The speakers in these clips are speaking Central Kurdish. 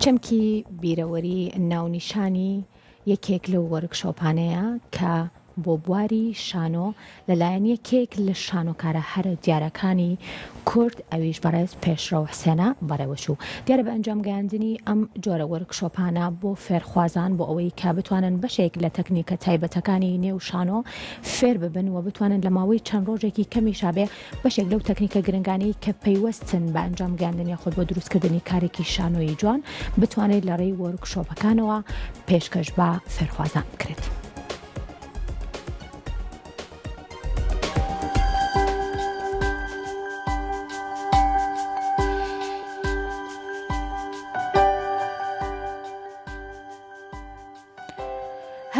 چەمکی بیرەوەری ناونیشانی یەکێک لەو وۆرکشۆپانەیە کە بۆ بواری شانۆ لەلایەن یەکێک لە شانۆکارە هەرە دیارەکانی کورد ئەویش بەڕێز پێشڕەو حسێنە بەڕێوەچوو. دیارە بە ئەنجام گەیاندنی ئەم جۆرە وۆرکشۆپانە بۆ فێرخوازان بۆ ئەوەی کە بتوانن بەشێک لە تەکنیکە تایبەتەکانی نێو شانۆ فێر ببن و بتوانن لە ماوەی چەند ڕۆژێکی کەمیشا بێ بەشێک لەو تەکنیکە گرنگانەی کە پەیوەستن بە ئەنجام گەیاندن یاخود بۆ دروستکردنی کارێکی شانۆیی جوان بتوانێت لە ڕێی وۆرکشۆپەکانەوە پێشکەش بە فێرخوازان بکرێت.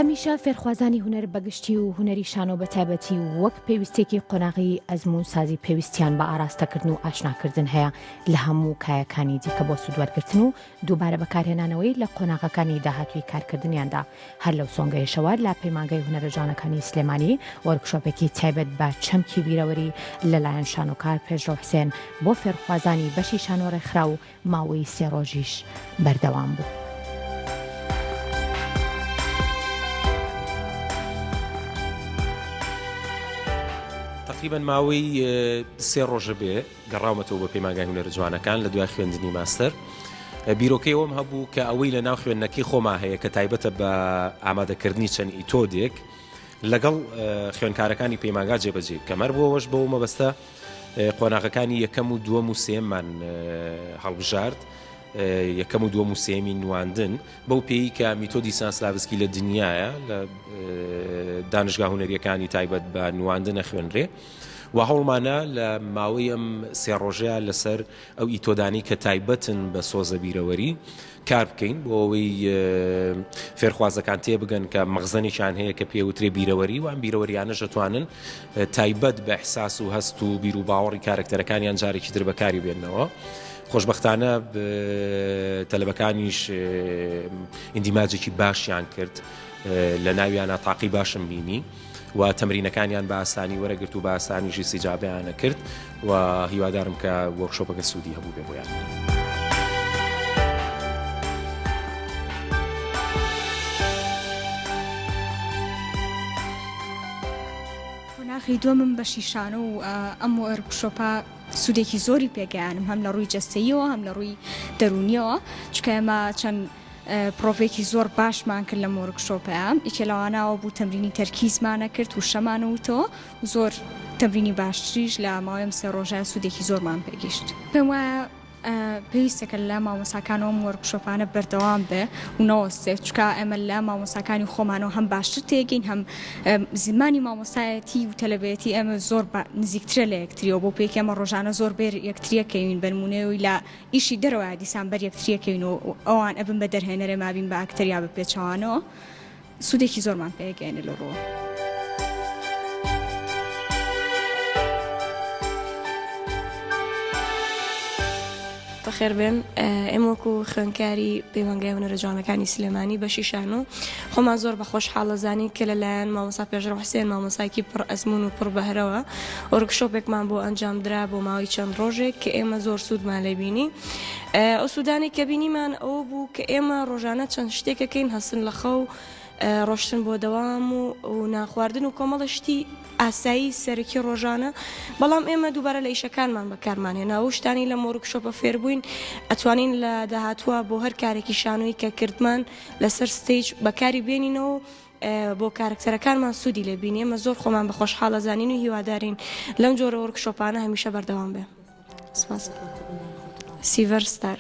هەمیشە فێرخوازانی هونەر بەگشتی و هونەری شانۆ بەتایبەتی وەک پێویستێکی قۆناغی ئەزموونسازی پێویستیان بە ئاراستەکردن و ئاشناکردن هەیە لە هەموو کایەکانی دیکە بۆ سوودوەرگرتن و دووبارە بەکارهێنانەوەی لە قۆناغەکانی داهاتووی کارکردنیاندا. هەر لەو سۆنگەیەشەوە لە پەیمانگای هونەرە جوانەکانی سلێمانی وۆرکشۆپێکی تایبەت بە چەمکی بیرەوەری لەلایەن شانۆکار پێشڕەو حسێن بۆ فێرخوازانی بەشی شانۆ ڕێکخرا و ماوەی سێ ڕۆژیش بەردەوام بوو. تەقریبەن ماوەی سێ ڕۆژە بێ گەڕاومەتەوە بۆ پەیمانگای هونەرە جوانەکان لە دوای خوێندنی ماستەر بیرۆکەی ئەوم هەبوو کە ئەوەی لە ناو خوێندنەکەی خۆما هەیە کە تایبەتە بە ئامادەکردنی چەند ئیتۆدێک لەگەڵ خوێندکارەکانی پەیمانگا جێبەجێ بکەم هەر بۆ ئەوەش بەو مەبەستە قۆناغەکانی یەکەم و دووەم و سێمان هەڵبژارد یەکەم و دووەم و سێمی نواندن بەو پێی کە میتۆدی ستانسلاڤسکی لە دنیاە لە دانشگا هونەریەکانی تایبەت بە نواندنە خوێنرێ و هەوڵمانە لە ماوەی ئەم سێ ڕۆژەیە لەسەر ئەو ئیتۆدانەی کە تایبەتن بە سۆزە بیرەوەری کار بکەین بۆ ئەوەی فێرخوازەکان تێبگەن کە مەخزەنێکیان هەیە کە پێوترێ بیرەوەری و ئەم بیرەوەریانەش دەتوانن تایبەت بە ئیحساس و هەست و بیر و باوەڕی کارەکتەرەکانیان جارێکی تر بەکاری بێنەوە. خۆشبەختانە تەلەبەکانیش ئیندیماجێکی باشیان کرد لە ناویانە تاقی باشم بینی. و تەمرینەکانیان بە ئاسانی وەرەگرت و بە ئاسانیش ئیستیجابەیان ئەکرد و هیوادارم کە وۆرکشۆپەکە سوودی هەبوو بێ بۆیان. قۆناغی دووەمم بەشی شانۆ و ئەم وۆرکشۆپە سوودێکی زۆری پێگەیانم هەم لە ڕووی جەستەییەوە هەم لە ڕووی دەروونیەوە چونکە ئێمە چەند پرۆڤەیەکی زۆر باشمان کرد لەم وۆرکشۆپەیا، یەکێ لەوانە ئەوە بوو تەمرینی تەرکیزمانە کرد وشەمان وتەوە و زۆر تەمرینی باشتریش لە ماوەی ئەم سێ ڕۆژە سوودێکی زۆرمان پێگەیشت. پێم وایە پێویستە کە لەلایەن مامۆستاکانەوە ئەم وۆرکشۆپانە بەردەوام بێ و نەوەستێت، چونکە ئێمە لەلایەن مامۆستاکانی خۆمانەوە هەم باشتر تێگەین هەم زمانی مامۆستایەتی و تەلەبەیەتی ئێمە زۆر نزیکترە لە یەکتریەوە بەو پێیەی کە ئێمە ڕۆژانە زۆر بەر یەکتریەکەوین بە نموونەی لە ئیشی دەرەوەیە دیسان بەر یەکتریەکەوین و ئەوان ئەبن بە دەرهێنەر ئێمە ئەبین بە ئەکتەر یا بە پێچەوانەوە سوودێکی زۆرمان پێ ئەگەیەنێ لەو ڕووە. بەخێربێن ئێمە وەکو خوێندکاری پەیمانگای هونەرە جوانەکانی سلێمانی بەشی شانۆ خۆمان زۆر بە خۆشحاڵ ئەزانین کە لەلایەن مامۆستا پێشڕەو حسێن مامۆسایەکی پڕ ئەزموون و پڕ بەهرەوە وۆرکشۆپێکمان بۆ ئەنجام درا بۆ ماوەی چەند ڕۆژێک کە ئێمە زۆر سوودمان لێ بینی ئەو سوودانەی کە بینیمان ئەوە بوو کە ئێمە ڕۆژانە چەند شتێکەکەین هەستن لە خەو ڕۆشتن بۆ دەوام و و نانخواردن و کۆمەڵە شتی ئاسایی سەرەکی ڕۆژانە بەڵام ئێمە دووبارە لە ئیشەکانمان بەکارمان هێنا و شتانی لەم وۆرکشۆپە فێربووین ئەتوانین لە داهاتووە بۆ هەر کارێکی شانۆیی کە کردمان لەسەر stage بەکاری بێنینەوە و بۆ کارەکتەرەکانمان سوودی لێ بینی ئێمە زۆر خۆمان بە خۆشحاڵ ئەزانین و هیوادارین لەم جۆرە وۆرکشۆپانە هەمیشە بەردەوام بێ. سپاس. سیڤەر ستار.